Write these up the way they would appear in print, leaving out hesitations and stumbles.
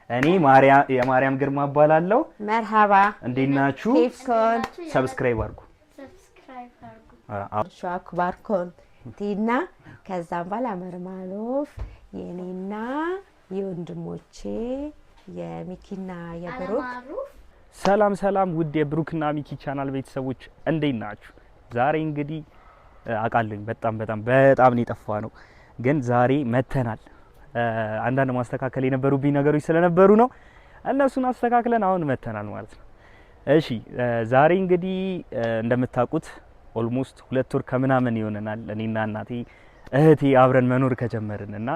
እኔ የማርያም ግርማ እባላለሁ። مرحبا። እንዴት ናችሁ? كيفكن subscribe አድርጉ። شو أخباركن ቲና ከዛም በኋላ መርማሎፍ የኔና የወንድሞቼ የሚኪና የብሩክ። ሰላም ሰላም፣ ውድ የብሩክና ሚኪ ቻናል ቤተሰቦች እንዴት ናችሁ? ዛሬ እንግዲህ አውቃለሁኝ በጣም በጣም በጣም ነው የጠፋ ነው፣ ግን ዛሬ መተናል። አንዳንድ ማስተካከል የነበሩብኝ ነገሮች ስለነበሩ ነው፣ እነሱን አስተካክለን አሁን መተናል ማለት ነው። እሺ ዛሬ እንግዲህ እንደምታውቁት almost 2 ወር ከምናምን ይሆነናል እኔና እናቴ እህቴ አብረን መኖር ከጀመርን እና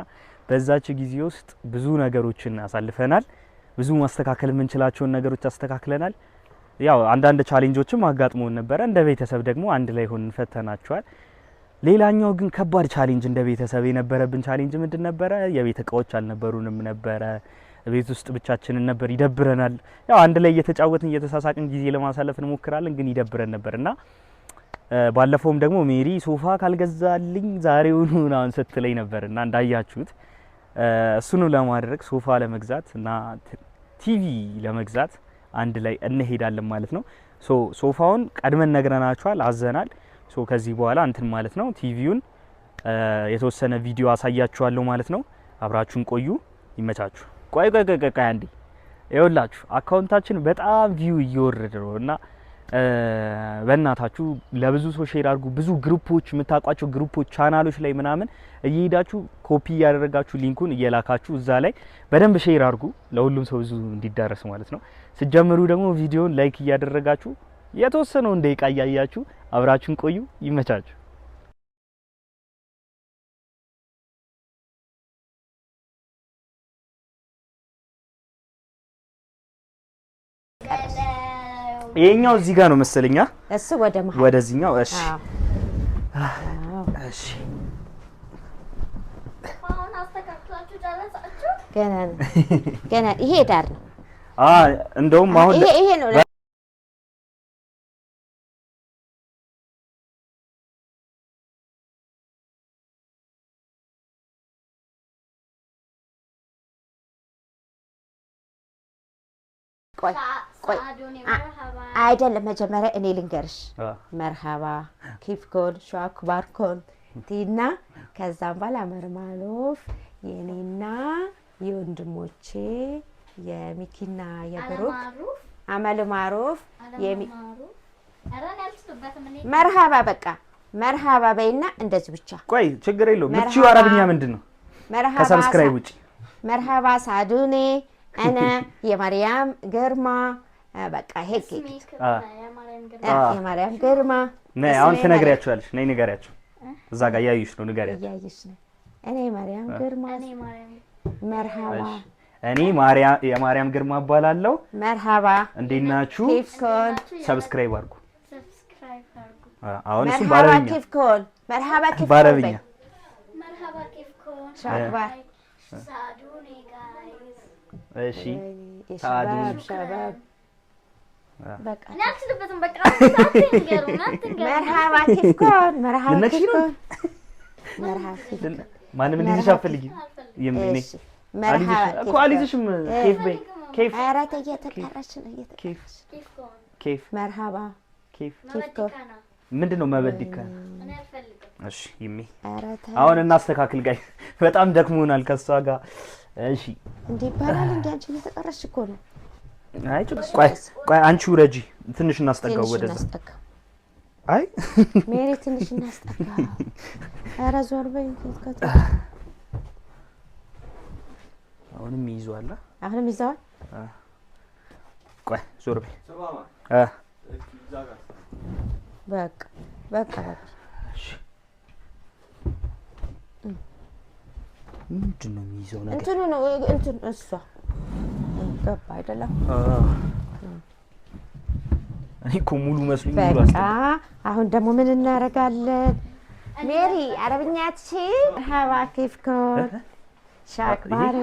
በዛች ጊዜ ውስጥ ብዙ ነገሮችን አሳልፈናል። ብዙ ማስተካከል የምንችላቸውን ነገሮች አስተካክለናል። ያው አንዳንድ challenge ኦችም አጋጥሞን ነበረ። እንደ ቤተሰብ ደግሞ አንድ ላይ ሆነን ፈተናቸዋል። ሌላኛው ግን ከባድ challenge እንደ ቤተሰብ የነበረብን challenge ምንድን ነበረ? የቤት እቃዎች አልነበሩንም ነበረ። ቤት ውስጥ ብቻችንን ነበር፣ ይደብረናል። ያው አንድ ላይ እየተጫወትን እየተሳሳቅን ጊዜ ለማሳለፍ እንሞክራለን፣ ግን ይደብረን ነበር እና ባለፈውም ደግሞ ሜሪ ሶፋ ካልገዛልኝ ዛሬውኑ ምናምን ስትለኝ ነበር እና እንዳያችሁት እሱኑ ለማድረግ ሶፋ ለመግዛት እና ቲቪ ለመግዛት አንድ ላይ እንሄዳለን ማለት ነው። so ሶፋውን ቀድመን ነግረናችኋል፣ አዘናል። so ከዚህ በኋላ እንትን ማለት ነው ቲቪውን የተወሰነ ቪዲዮ አሳያችኋለሁ ማለት ነው። አብራችሁን ቆዩ፣ ይመቻችሁ። ቆይ ቆይ ቆይ ቆይ አንዴ ይኸውላችሁ account ኣችን በጣም view እየወረደ ነው እና በእናታችሁ ለብዙ ሰው share አድርጉ። ብዙ group ኦች የምታውቋቸው group ኦች፣ ቻናሎች ላይ ምናምን እየሄዳችሁ ኮፒ እያደረጋችሁ link ኡን እየላካችሁ እዛ ላይ በደንብ share አድርጉ፣ ለሁሉም ሰው ብዙ እንዲዳረስ ማለት ነው። ስትጀምሩ ደግሞ ቪዲዮን like እያደረጋችሁ የተወሰነውን ደቂቃ እያያችሁ አብራችሁን ቆዩ። ይመቻችሁ። ይሄኛው እዚህ ጋር ነው መሰለኛ፣ እሱ ወደ መሀል ወደዚህኛው። እሺ እሺ። ገና ገና ይሄ ዳር ነው። አዎ እንደውም አሁን ይሄ ነው። ቆይ ቆይ አይደለም፣ መጀመሪያ እኔ ልንገርሽ። مرحبا كيفكن شو أخباركن ቲና ከዛም በኋላ መርማሎፍ የኔና የወንድሞቼ የሚኪና የብሩክ አመል ማሩፍ مرحبا። በቃ مرحبا በይና እንደዚህ ብቻ። ቆይ ችግር የለውም። ምቺው አረብኛ ምንድን ነው? ከ subscribe ውጭ مرحبا ساعدوني أنا የማርያም ግርማ በቃ ሄክ የማርያም ግርማ ነይ፣ አሁን ትነግሪያቸዋለሽ። ነይ ንገሪያቸው። እዛ ጋር እያዩሽ ነው። ንገሪያቸው። እያዩሽ ነው። እኔ ማርያም ግርማ مرحبا። እኔ የማርያም ግርማ እባላለሁ። مرحبا፣ እንዴት ናችሁ? كيفكن subscribe አድርጉ። አሁን እሱም በአረብኛ كيفكن مرحبا كيفكن በአረብኛ እሺ شباب مرحبا كيفكن مرحبا كيفكن ማንም እንዲይዝሽ አትፈልጊም። እኮ አልይዝሽም። كيف በይ كيف። ኧረ ተይ እየተጠራች ነው። كيف مرحبا كيف ምንድን ነው መበዲካ? እሺ ይሜ አሁን እናስተካክል። ጋይ በጣም ደክሞናል ከእሷ ጋር። እሺ እንዴ ይባላል። እንዴ አንቺ እየተጠራሽ እኮ ነው። አይ ቆይ ቆይ፣ አንቺ ውረጂ፣ ትንሽ እናስጠጋው ወደዛ። አይ ሜሪ ትንሽ እናስጠጋው። ኧረ ዞር በይ። አሁንም ይይዘዋል። አሁንም ይዘዋል። ቆይ ዞር በይ። በቃ በቃ በቃ። ምንድን ነው የሚይዘው ነገር? እንትኑ ነው እንትኑ እሷ ገባ አይደለም። እኔ እኮ ሙሉ መስሎኝ። በቃ አሁን ደግሞ ምን እናደርጋለን? ሜሪ አረብኛ ትችይ? مرحبا كيفكن شو أخبار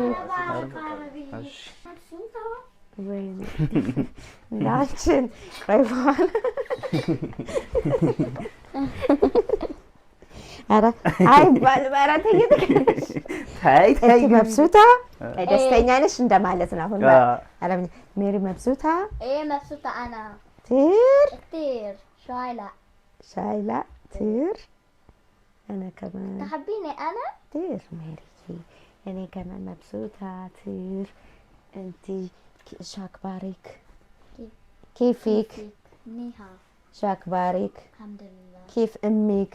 እንዳችን ቆይ በኋላ ኧረ አይባልም። ኧረ ተይ እየተከለሽ ተይ ተይ انت مبسوطة ደስተኛ ነሽ እንደማለት ነው። አሁን አረብኛ ሜሪ مبسوطة ايه مبسوطة انا كتير كتير شايلة شايلة كتير انا كمان تحبيني انا؟ كتير ميري انا كمان مبسوطة كتير. انت شو اخبارك؟ كيف؟ كيفك؟ منيحة شو اخبارك؟ الحمد لله. كيف امك؟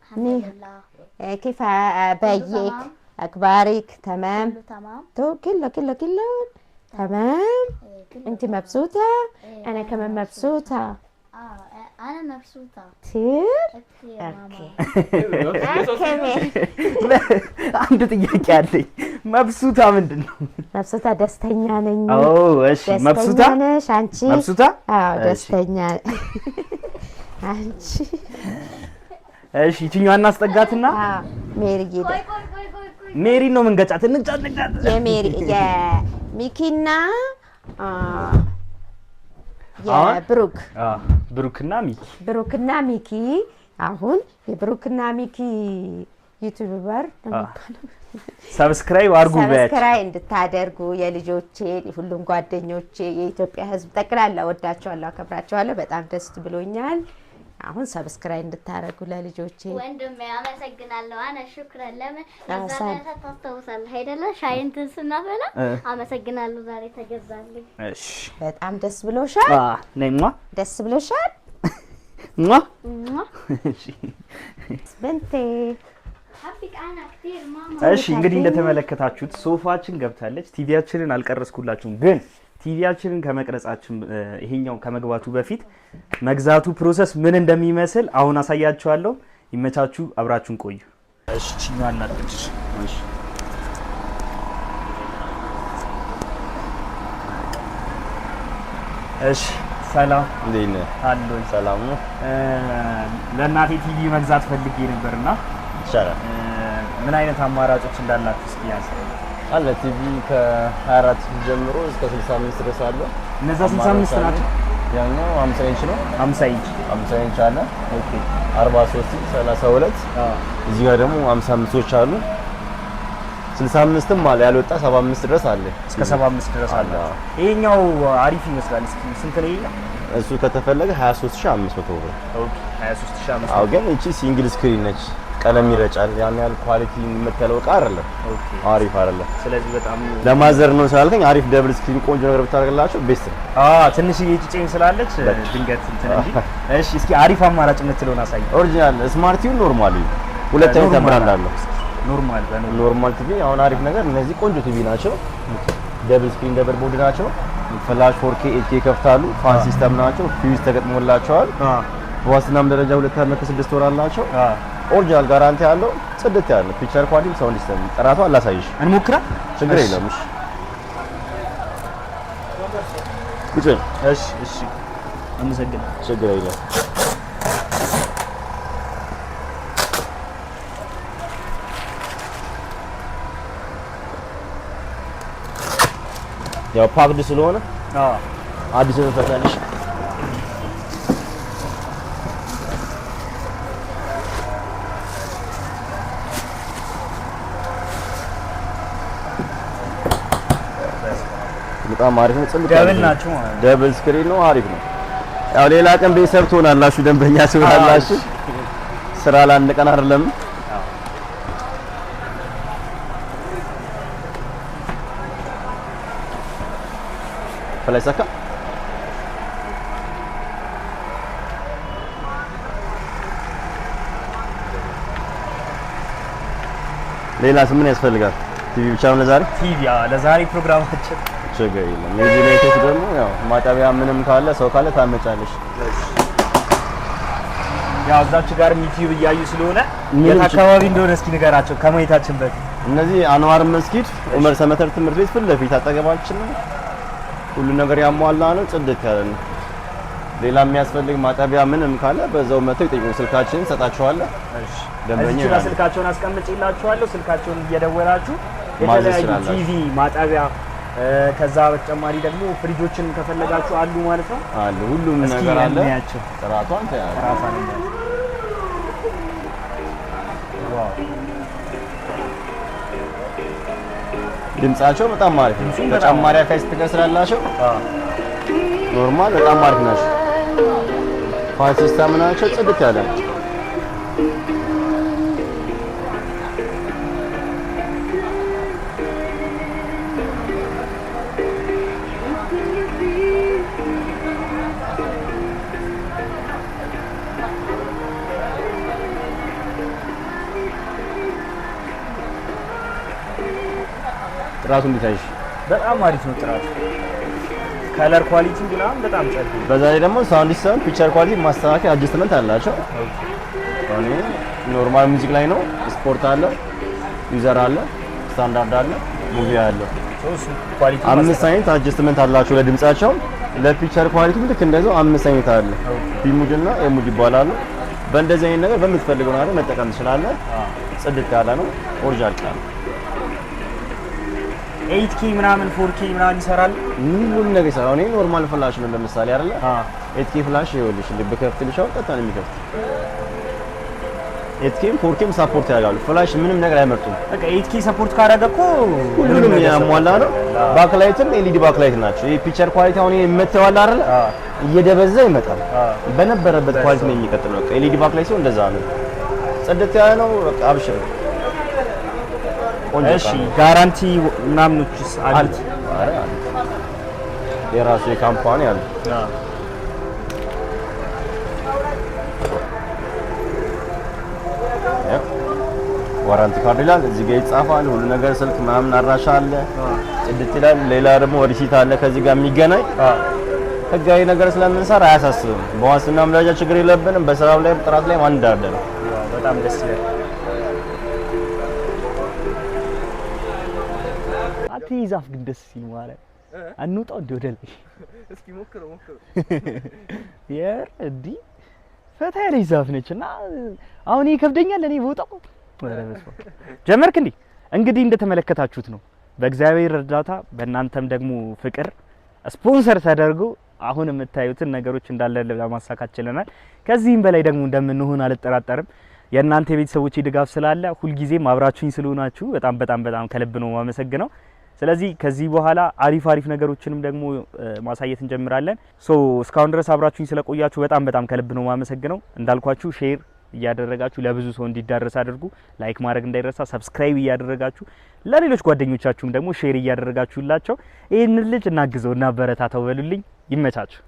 الحمد منيحة. لله. كيف كله بيك؟ تمام. اخبارك تمام؟ كله تمام. تو كله كله كله تمام. إيه كله انت تمام. مبسوطة؟ إيه انا كمان مبسوطة اه انا مبسوطة كتير. كتير ماما. okay ሜሪ አንድ ጥያቄ አለኝ። مبسوطة ምንድን ነው? مبسوطة ደስተኛ ነኝ። ኦ እሺ፣ ደስተኛ مبسوطة ነሽ አንቺ? مبسوطة አዎ እሺ። ደስተኛ አንቺ። እሺ፣ ይችኛዋን እናስጠጋትና አዎ ሜሪዬ ቆይ ቆይ ቆይ ቆይ ቆይ ሜሪን ነው ምንገጫት። እንጫት እንጫት። የሜሪ የሚኪና አሁን? የብሩክ ብሩክና ሚኪ ብሩክና ሚኪ አሁን የብሩክና ሚኪ YouTuber ነው የሚባለው። subscribe አድርጉ በያቸው። subscribe እንድታደርጉ የልጆቼን ሁሉም ጓደኞቼ የኢትዮጵያ ሕዝብ ጠቅላላ ወዳቸዋለሁ፣ አከብራቸዋለሁ። በጣም ደስ ብሎኛል። አሁን subscribe እንድታደርጉ ለልጆቼ። ወንድሜ አመሰግናለሁ። أنا شكرا ለምን አዎ፣ እዛ ዕለት ታስታውሳለህ አይደለ? ሻይ እንትን ስናፈላ አመሰግናለሁ ዛሬ ተገዛልኝ። እሺ በጣም ደስ ብሎሻል። ነይ ሟ ደስ ብሎሻል ሟ እሺ بنتي حبك أنا كتير ماما. እሺ እንግዲህ እንደተመለከታችሁት ሶፋችን ገብታለች። ቲቪያችንን አልቀረጽኩላችሁም፣ ግን ቲቪያችንን ከመቅረጻችን ይሄኛው ከመግባቱ በፊት መግዛቱ process ምን እንደሚመስል አሁን አሳያችኋለሁ። ይመቻችሁ፣ አብራችሁን ቆዩ። እሺ ቺኛዋን እናጥቅሽ። እሺ እሺ፣ ሰላም። እንዴት ነህ? አለሁኝ። ሰላም ነው? ለእናቴ ቲቪ መግዛት ፈልጌ ነበርና ይቻላል። ምን አይነት አማራጮች እንዳላችሁ እስኪ ያዝ። አለ ቲቪ ከ24 ጀምሮ እስከ 65 ድረስ አለ። እነዛ 65 ናቸው። ያኛው 50 ኢንች ነው። 50 ኢንች። 50 ኢንች አለ። okay 43 ኢንች፣ 32። እዚህ ጋር ደግሞ 55ዎች አሉ። 65ም አለ ያልወጣ 75 ድረስ አለ። እስከ 75 ድረስ አለ። አለ። ይሄኛው አሪፍ ይመስላል። እስኪ ስንት ነው ይሄኛው? እሱ ከተፈለገ 23500 ብር። okay 23500። አዎ፣ ግን እቺ single screen ነች። ቀለም ይረጫል። ያን ያህል quality የምትለው እቃ አይደለም። okay አሪፍ አይደለም። ስለዚህ በጣም ለ mother ነው ስላልከኝ አሪፍ double screen ቆንጆ ነገር ብታደርግላቸው best ነው። ትንሽዬ ጭጭኝ ስላለች ድንገት እንትን እንጂ። እሺ እስኪ አሪፍ አማራጭ የምትለውን አሳይ። original smart ይሁን normal ይሁን ሁለት አይነት brand አለው። normal በ normal። normal TV አሁን አሪፍ ነገር እነዚህ ቆንጆ ቲቪ ናቸው። double screen double board ናቸው። flash 4K 8K ይከፍታሉ። fan system ናቸው። ፊውዝ ተገጥሞላቸዋል። በዋስትናም ደረጃ 2 ዓመት ከ6 ወር አላቸው። original guarantee ያለው ጽድት ያለ picture quality፣ sound system ጥራቱ አላሳይሽ። እንሞክራ። ችግር እሺ። የለም። እሺ ቁጭ በል። እሺ እሺ፣ አመሰግናለሁ። ችግር የለም። ያው packed ስለሆነ አዲስ ነው ፈታልሽ። በጣም አሪፍ ነው። ጽድት ያለ double ነው። ናቸው ማለት ነው። double screen ነው። አሪፍ ነው። ያው ሌላ ቀን ቤተሰብ ትሆናላችሁ፣ ደንበኛ ትሆናላችሁ። ስራ ለአንድ ቀን አይደለም። ፈላይ ሰካ። ሌላስ ምን ያስፈልጋል? ቲቪ ብቻ ነው ለዛሬ? ቲቪ ለዛሬ ፕሮግራማችን። ችግር የለም። የዚህ ቤቶች ደግሞ ያው ማጠቢያ ምንም ካለ ሰው ካለ ታመጫለሽ። ያው እዛች ጋር ዩቲዩብ እያዩ ስለሆነ ምንም የት ችግር አካባቢ እንደሆነ እስኪ ንገራቸው ከማየታችን በፊት። እነዚህ አንዋር መስጊድ ዑመር ሰመተር ትምህርት ቤት ፊት ለፊት አጠገባችን ነው። ሁሉ ነገር ያሟላ ነው። ጽድት ያለ ነው። ሌላ የሚያስፈልግ ማጠቢያ ምንም ካለ በዛው መተው ይጠይቁን። ስልካችንን እንሰጣቸዋለን። ደንበኛ እዚች ጋር ይሆናል። ስልካቸውን አስቀምጬላችኋለሁ። ስልካቸውን እየደወላችሁ ማዘዝ የተለያዩ ትችላላችሁ። ቲቪ፣ ማጠቢያ፣ ከዛ በተጨማሪ ደግሞ ፍሪጆችን ከፈለጋችሁ አሉ ማለት ነው። አለ ሁሉም እስኪ ነገር አለ። እንያቸው። ጥራቷን ተያዘ። ራሷን እንያቸው። ድምጻቸው በጣም አሪፍ ነው። ድምፁም በጣም ተጨማሪ hi-fi speaker ስላላቸው normal በጣም አሪፍ ናቸው። Fan system ናቸው። ጽድት ያለ ነው። ጥራቱ እንዴት አይሽ? በጣም አሪፍ ነው ጥራቱ። Color quality ምናምን በጣም ጸድ ነው። በዛ ላይ ደግሞ sound system፣ picture quality ማስተካከል adjustment አላቸው። አሁን normal music ላይ ነው። ስፖርት አለ፣ user አለ፣ ስታንዳርድ አለ፣ movie አለ። እሱ quality አምስት አይነት adjustment አላቸው ለድምጻቸው። ለ picture quality ልክ እንደዛው አምስት አይነት አለ። B mode እና A mode ይባላሉ። በእንደዚህ አይነት ነገር በምትፈልገው ነገር መጠቀም ትችላለህ። ጽድት ያለ ነው። Original ቃል 8K ምናምን 4K ምናምን ይሰራል። ሁሉም ነገር ይሰራል። አሁን ይሄ normal flash ነው ለምሳሌ አይደለ? 8K flash ይኸውልሽ ልብ ከፍትልሽ አሁን ቀጥታ ነው የሚከፍት። 8K ም 4K ም support ያደርጋሉ። Flash ምንም ነገር አይመርጡም። በቃ 8K support ካደረገ እኮ ሁሉንም ምንም ነገር ያሟላ ነው። Backlight ም LED backlight ናቸው። ይሄ picture quality አሁን ይሄ የምትዋል አይደለ? እየደበዘ ይመጣል። በነበረበት quality ነው የሚቀጥለው። በቃ LED backlight ሲሆን እንደዛ ነው። ጽድት ያለ ነው። በቃ አብሽር። ቆንጆ እሺ እቃ ነው። Guarantee ምናምኖችስ አሉት? አለ። ኧረ አለ። የራሱ የ company አለ። ያው warranty card ይላል እዚህ ጋር ይጻፋል። ሁሉ ነገር ስልክ ምናምን አድራሻ አለ። ጽድት ይላል። ሌላ ደግሞ receipt አለ ከዚህ ጋር የሚገናኝ ህጋዊ ነገር ስለምንሰራ አያሳስብም። በዋስትናም ደረጃ ችግር የለብንም። በስራው ላይ ጥራት ላይ አንደራደርም። በጣም ደስ ይላል። አንተ ይህ ዛፍ ግን ደስ ሲል ማለት አንውጣው እንደ ወደ ላይ እስኪ ሞክረው ሞክረው። የር እንዲህ ፈታ ያለች ዛፍ ነች እና አሁን ይሄ ይከብደኛል እኔ ብወጣው። ኧረ በስመ አብ። ጀመርክ እንዴ? እንግዲህ እንደተመለከታችሁት ነው። በእግዚአብሔር እርዳታ በእናንተም ደግሞ ፍቅር ስፖንሰር ተደርጎ አሁን የምታዩትን ነገሮች እንዳለ ለማሳካት ችለናል። ከዚህም በላይ ደግሞ እንደምንሆን አልጠራጠርም። የእናንተ የቤተሰቦቼ ድጋፍ ስላለ ሁልጊዜም አብራችሁኝ ስለሆናችሁ በጣም በጣም በጣም ከልብ ነው የማመሰግነው። ስለዚህ ከዚህ በኋላ አሪፍ አሪፍ ነገሮችንም ደግሞ ማሳየት እንጀምራለን። So እስካሁን ድረስ አብራችሁኝ ስለቆያችሁ በጣም በጣም ከልብ ነው የማመሰግነው። እንዳልኳችሁ share እያደረጋችሁ ለብዙ ሰው እንዲዳረስ አድርጉ። Like ማድረግ እንዳይረሳ፣ subscribe እያደረጋችሁ ለሌሎች ጓደኞቻችሁም ደግሞ share እያደረጋችሁላቸው ይህንን ልጅ እናግዘው እናበረታታው በሉልኝ። ይመቻችሁ።